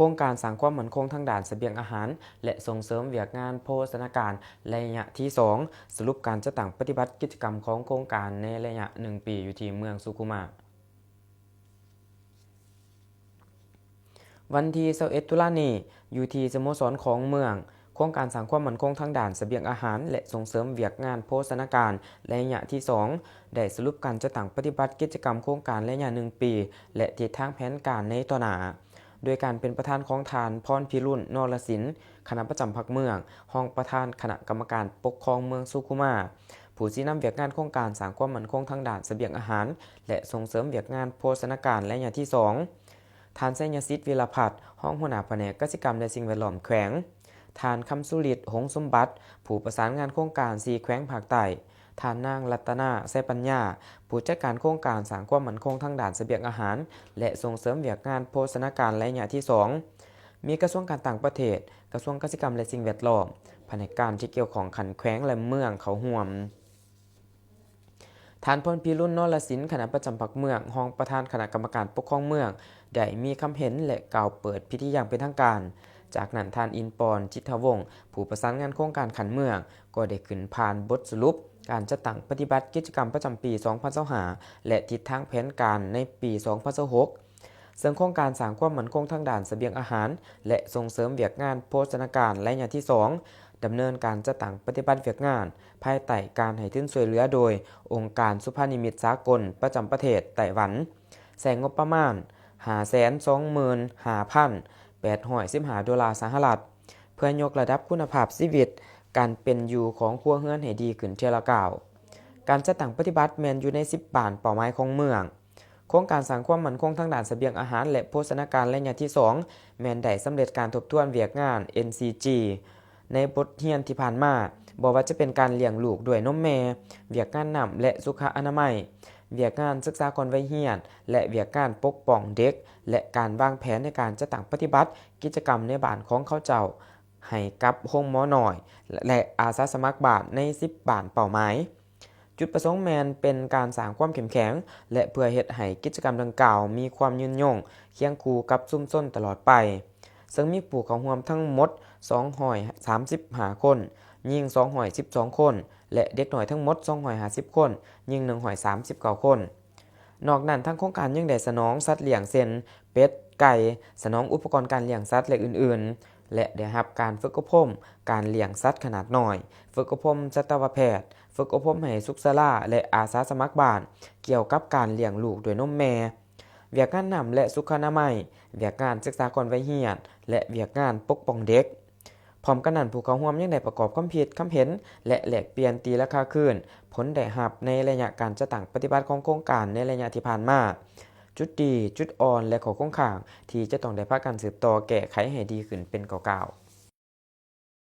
ໂຄງການສ້າງຄວາມໝັ້ນຄົງທາງດ້ານສະບຽງອາຫານ ແລະ ສົ່ງເສີມວຽກງານໂພຊະນາການໄລຍະທີສອງ ສະຫຼຸບການຈັດຕັ້ງປະຕິບັດກິດຈະກຳຂອງໂຄງການໃນໄລຍະໜຶ່ງປີຢູ່ທີ່ເມືອງສຸຂຸມາ. ວັນທີຊາວເອັດ ຕຸລານີ້ ຢູ່ທີ່ສະໂມສອນຂອງເມືອງ, ໂຄງການສ້າງຄວາມໝັ້ນຄົງທາງດ້ານສະບຽງອາຫານ ແລະ ສົ່ງເສີມວຽກງານໂພຊະນາການໄລຍະທີສອງ ໄດ້ສະຫຼຸບການຈັດຕັ້ງປະຕິບັດກິດຈະກຳໂຄງການໄລຍະໜຶ່ງປີ ແລະ ທິດທາງແຜນການໃນຕໍ່ໜ້າ ໂດຍການເປັນປະທານຂອງທ່ານ ພອນພິລຸນ ນໍລະສິນ ຄະນະປະຈຳພັກເມືອງ, ຮອງປະທານຄະນະກຳມະການປົກຄອງເມືອງສຸຂຸມາ, ຜູ້ຊີ້ນຳວຽກງານໂຄງການສ້າງຄວາມໝັ້ນຄົງທາງດ້ານສະບຽງອາຫານ ແລະ ສົ່ງເສີມວຽກງານໂພຊະນາການໄລຍະທີສອງ, ທ່ານ ໄຊຍະສິດ ວິລະພັດ ຮອງຫົວໜ້າພະແນກກະສິກຳ ແລະ ສິ່ງແວດລ້ອມແຂວງ, ທ່ານ ຄຳສຸລິດ ຫົງສົມບັດ ຜູ້ປະສານງານໂຄງການສີ່ແຂວງພາກໃຕ້, ທ່ານ ນາງ ລັດຕະນາ ໄຊປັນຍາ ຜູ້ຈັດການໂຄງການສ້າງຄວາມໝັ້ນຄົງທາງດ້ານສະບຽງອາຫານ ແລະ ສົ່ງເສີມວຽກງານໂພຊະນາການໄລຍະທີສອງ, ມີກະຊວງການຕ່າງປະເທດ, ກະຊວງກະສິກຳ ແລະ ສິ່ງແວດລ້ອມ, ພະແນກການທີ່ກ່ຽວຂ້ອງຂັ້ນແຂວງ ແລະ ເມືອງເຂົ້າຮ່ວມ. ທ່ານ ພອນພິລຸນ ນໍລະສິນ ຄະນະປະຈຳພັກເມືອງ, ຮອງປະທານຄະນະກຳມະການປົກຄອງເມືອງ ໄດ້ມີຄຳເຫັນ ແລະ ກ່າວເປີດພິທີຢ່າງເປັນທາງການ. ຈາກນັ້ນ ທ່ານ ອິນປອນ ຈິດທະວົງ ຜູ້ປະສານງານໂຄງການຂັ້ນເມືອງ ກໍໄດ້ຂຶ້ນຜ່ານບົດສະຫຼຸບການຈັດຕັ້ງປະຕິບັດກິດຈະກຳປະຈຳປີສອງພັນຊາວຫ້າ ແລະ ທິດທາງແຜນການໃນປີສອງພັນຊາວຫົກ ເຊິ່ງໂຄງການສ້າງຄວາມໝັ້ນຄົງທາງດ້ານສະບຽງອາຫານ ແລະ ສົ່ງເສີມວຽກງານໂພຊະນາການໄລຍະທີສອງ ດຳເນີນການຈັດຕັ້ງປະຕິບັດວຽກງານ ພາຍໃຕ້ການໃຫ້ທຶນຊ່ວຍເຫຼືອໂດຍອົງການສຸພານິມິດສາກົນປະຈຳປະເທດໄຕ້ຫວັນ ໃຊ້ງົບປະມານຫ້າແສນສອງໝື່ນຫ້າພັນແປດຮ້ອຍສິບຫ້າໂດລາສະຫະລັດ ເພື່ອຍົກລະດັບຄຸນນະພາບຊີວິດການເປັນຢູ່ຂອງຄົວເຮືອນໃຫ້ດີຂຶ້ນເທື່ອລະກ້າວ. ການຈັດຕັ້ງປະຕິບັດແມ່ນຢູ່ໃນສິບບ້ານເປົ້າໝາຍຂອງເມືອງ. ໂຄງການສ້າງຄວາມໝັ້ນຄົງທາງດ້ານສະບຽງອາຫານ ແລະ ໂພຊະນາການໄລຍະທີສອງ ແມ່ນໄດ້ສຳເລັດການທົບທວນວຽກງານ ເອັນຊີຈີ ໃນບົດຮຽນທີ່ຜ່ານມາ, ບໍ່ວ່າຈະເປັນການລ້ຽງລູກດ້ວຍນົມແມ່, ວຽກງານນ້ຳ ແລະ ສຸຂະອະນາໄມ, ວຽກງານສຶກສາກ່ອນໄວຮຽນ ແລະ ວຽກງານປົກປ້ອງເດັກ ແລະ ການວາງແຜນໃນການຈັດຕັ້ງປະຕິບັດກິດຈະກຳໃນບ້ານຂອງເຂົາເຈົ້າ ໃຫ້ກັບໂຮງໝໍນ້ອຍ ແລະ ອາສາສະໝັກບ້ານໃນສິບບ້ານເປົ້າໝາຍ. ຈຸດປະສົງແມ່ນເປັນການສ້າງຄວາມເຂັ້ມແຂງ ແລະ ເພື່ອເຮັດໃຫ້ກິດຈະກຳດັ່ງກ່າວມີຄວາມຍືນຍົງຄຽງຄູ່ກັບຊຸມຊົນຕະຫຼອດໄປ, ເຊິ່ງມີຜູ້ເຂົ້າຮ່ວມທັງໝົດສອງຮ້ອຍສາມສິບຫ້າຄົນ, ຍິງສອງຮ້ອຍສິບສອງຄົນ ແລະ ເດັກນ້ອຍທັງໝົດສອງຮ້ອຍຫ້າສິບຄົນ, ຍິງໜຶ່ງຮ້ອຍສາມສິບເກົ້າຄົນ. ນອກນັ້ນ, ທາງໂຄງການຍັງໄດ້ສະໜອງສັດລ້ຽງເຊັ່ນ ເປັດ, ໄກ່, ສະໜອງອຸປະກອນການລ້ຽງສັດ ແລະ ອື່ນໆ ແລະ ໄດ້ຮັບການຝຶກອົບຮົມການລ້ຽງສັດຂະໜາດນ້ອຍ, ຝຶກອົບຮົມສັດຕະວະແພດ, ຝຶກອົບຮົມໃຫ້ສຸກສາລາ ແລະ ອາສາສະໝັກບ້ານ ກ່ຽວກັບການລ້ຽງລູກດ້ວຍນົມແມ່, ວຽກງານນ້ຳ ແລະ ສຸຂະອະນາໄມ, ວຽກງານສຶກສາກ່ອນໄວຮຽນ ແລະ ວຽກງານປົກປ້ອງເດັກ. ພ້ອມກັນນັ້ນ, ຜູ້ເຂົ້າຮ່ວມຍັງໄດ້ປະກອບຄວາມຄິດຄຳເຫັນ ແລະ ແລກປ່ຽນຕີລາຄາຄືນຜົນໄດ້ຮັບໃນໄລຍະການຈັດຕັ້ງປະຕິບັດຂອງໂຄງການໃນໄລຍະທີ່ຜ່ານມາ, ຈຸດດີ, ຈຸດອ່ອນ ແລະ ຂໍ້ຄົງຄ້າງທີ່ຈະຕ້ອງໄດ້ພາກັນສືບຕໍ່ແກ້ໄຂໃຫ້ດີຂຶ້ນເປັນກ້າວໆ.